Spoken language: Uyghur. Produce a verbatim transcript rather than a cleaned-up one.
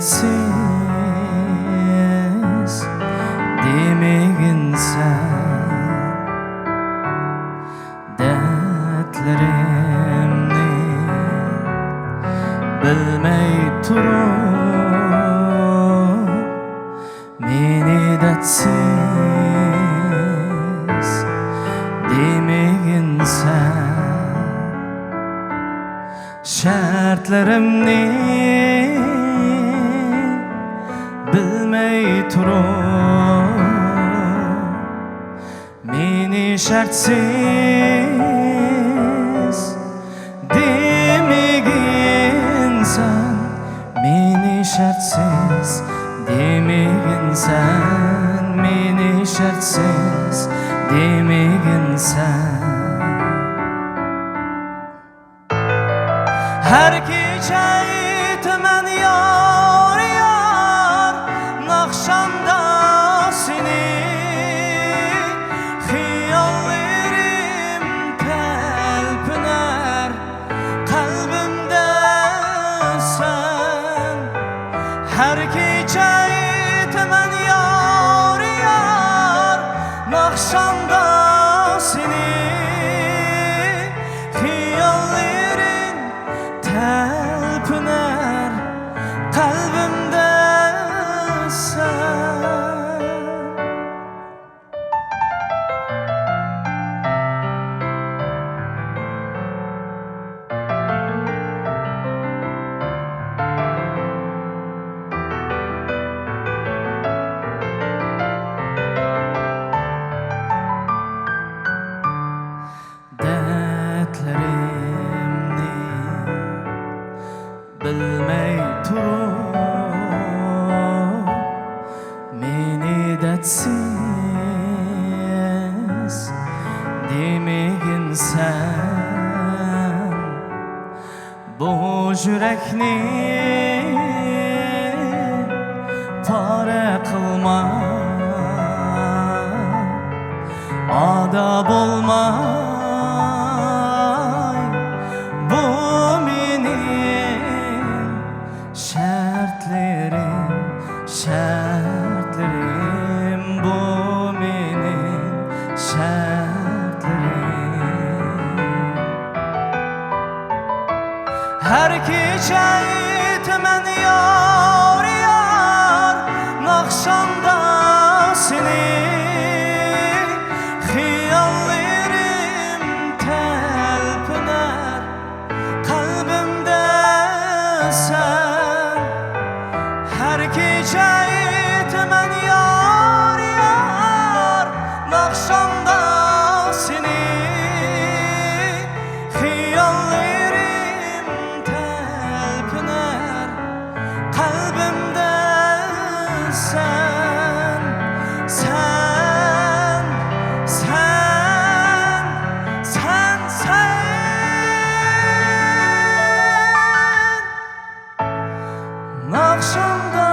سىز دېمىگىنسەن، دەردلىرىمنى بىلمەي تۇرۇپ، مېنى دەردسىز دېمىگىنسەن. شەرتلىرىمنى بىلمەي تۇرۇپ، مېنى شەرتسىز دېمىگىنسەن، مېنى شەرتسىز دېمىگىنسەن، مېنى شەرتسىز دېمىگىنسەن. ھەر كېچە ئېيتىمەن يار، يار، ناخشامدا سېنى، خىياللىرىم تەلپۈنەر، قەلبىمدە سەن. ھەر كېچە ئېيتىمەن يار، يار، ناخشامدا سېنى، خىياللىرىم تەلپۈنەر، قەلبىمدە سەن. دەردلىرىمنى بىلمەي تۇرۇپ، مېنى دەردسىز دېمىگىنسەن. بۇ يۈرەكنى پارە قىلماي، ئادا بولماي، بۇ مېنىڭ شەرتلىرىم، شەرتلىرىم، بۇ مېنىڭ شەرتلىرىم. ھەر كېچە ئېيتىمەن يار، يار، ناخشامدا سېنى، خىياللىرىم تەلپۈنەر، قەلبىمدە سەن. ھەر كېچە ئېيتىمەن يار، يار، ناخشامدا سېنى، خىياللىرىم تەلپۈنەر، قەلبىمدە سەن، سەن، سەن، سەن، سەن. ناخشامدا